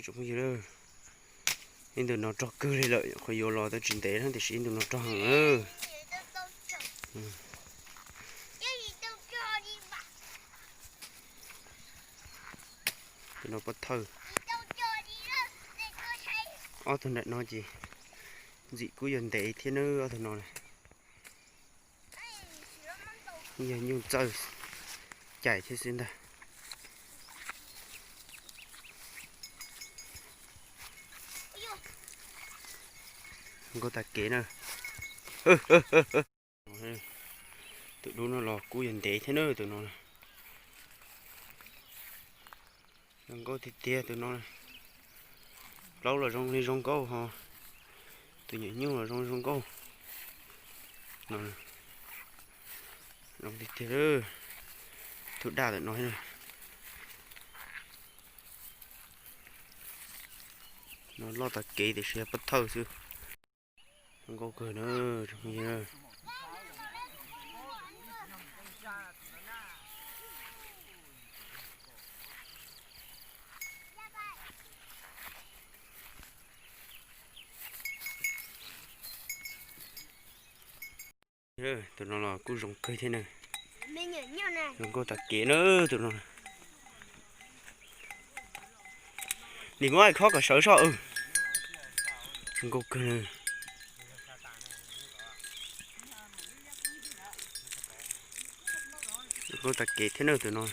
Tsoom phooj ywg, ib ntu no rog kawg li lawm, qhov yuav los tau tsis ntev na, tiam sis ib ntu no rog heev na. Tus no pob thawj. Ob tug nram no ces ntxim kub yuav ntev thiab na, ob tug no na. Yog nyuj txawj cais thiab xwb ntag. Nkauj tag kev na. Tus dub no los kub yuav ntev thiab na, tus no. Zoo nkauj tiag tiag tus no. Plaub los zoo li zoo nkauj ho, tus nyuam nyuj los zoo zoo nkauj. No, zoo tiag tiag. Tus daj ntawm no. No loj tag kev tiam sis yog pob thawj xwb. Zoo nkauj kawg na. Tus no los kuj zoo kawg thiab na. Zoo nkauj tag kev na tus no. Nim muab khob kom sawv soj. Zoo nkauj kawg na. Zoo nkauj tag kev thiab na tus no.